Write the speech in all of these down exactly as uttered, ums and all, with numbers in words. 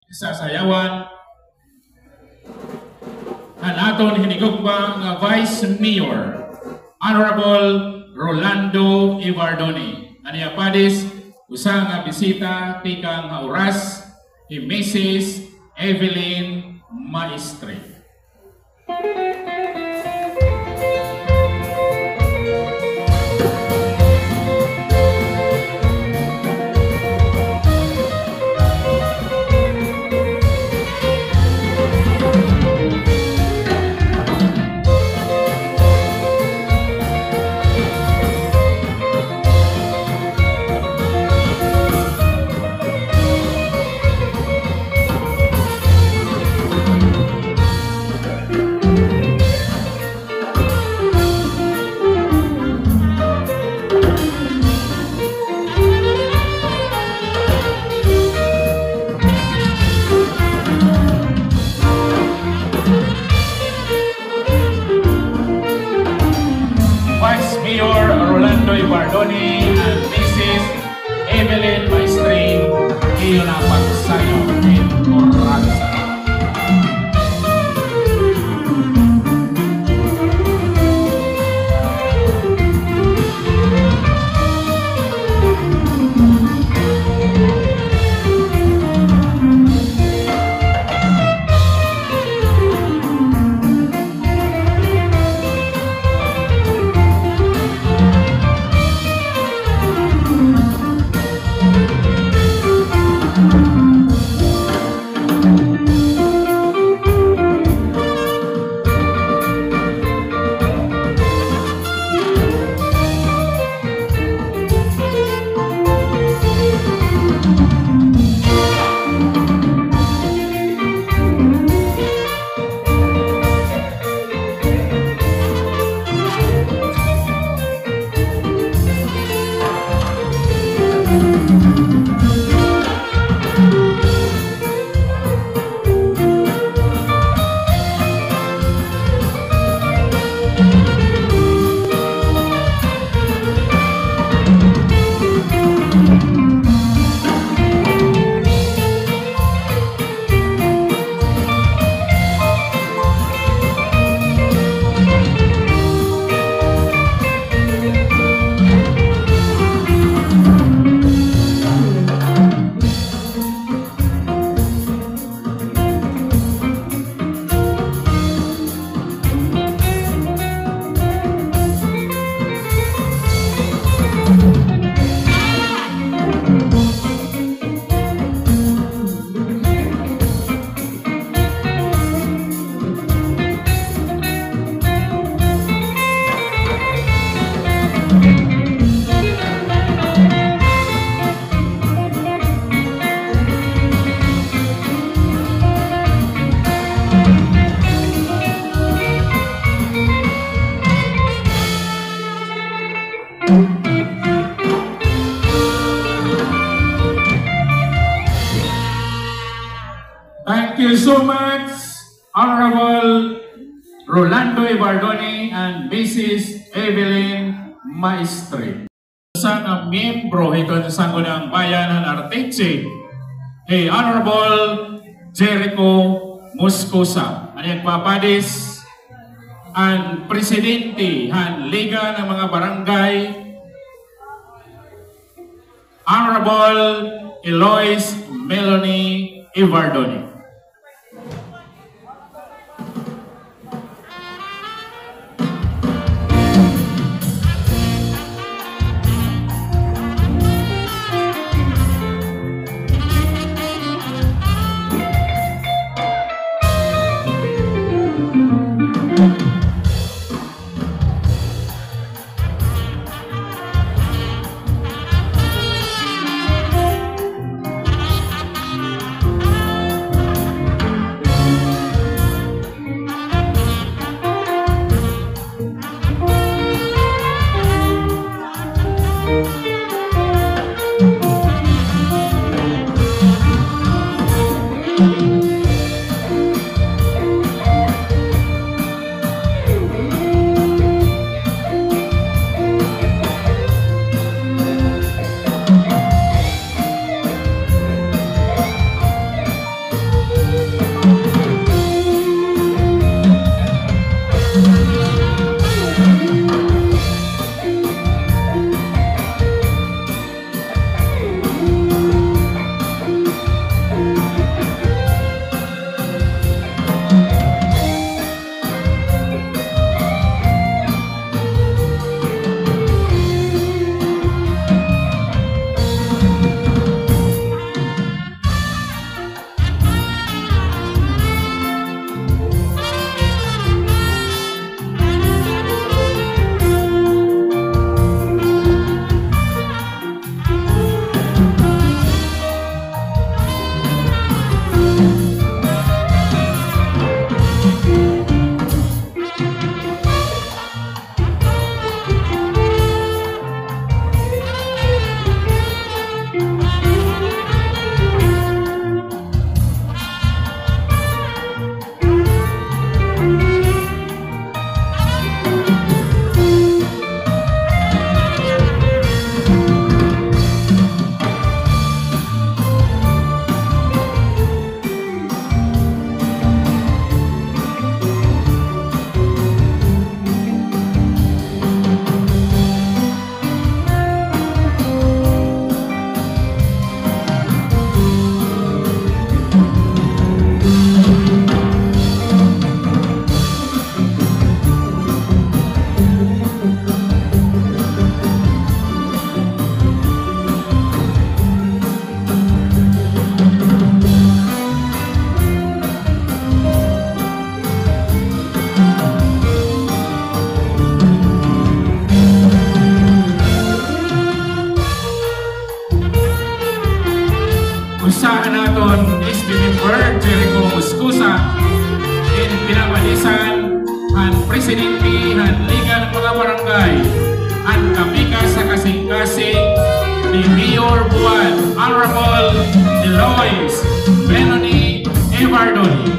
Sasayawan an aton hinigugma nga Vice Mayor, Honorable Rolando Evardone. An iya padis, usa nga bisita tikang ha Oras, hi Missus Evelyn Maestre. Vice Mayor Rolando Evardone and Missus Evelyn Maestre, iyo na pagsayaw in Oras. Thank you so much, Honorable Rolando Evardone and Missus Evelyn Maestre. Usa nga miyembro hiton Sangguniang Bayan han Arteche, hi Honorable Jericho Moscosa. An iya papadis, an presidente han Liga ng mga Barangay, Honorable Eloise Melanie Evardone. Moscosa, in pinapadisan han presidente han Liga han mga Barangay, an kapikas ha kasingkasing ni Mayor Buan, Honorable Eloise Melanie Evardone.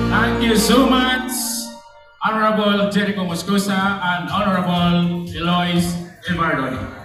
Thank you so much, Honorable Jericho Moscosa and Honorable Eloise Evardone.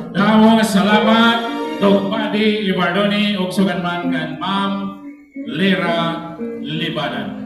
Damo nga salamat, Doc Buddy Evardone, ug sugad man kan Ma'am Lera Libanan.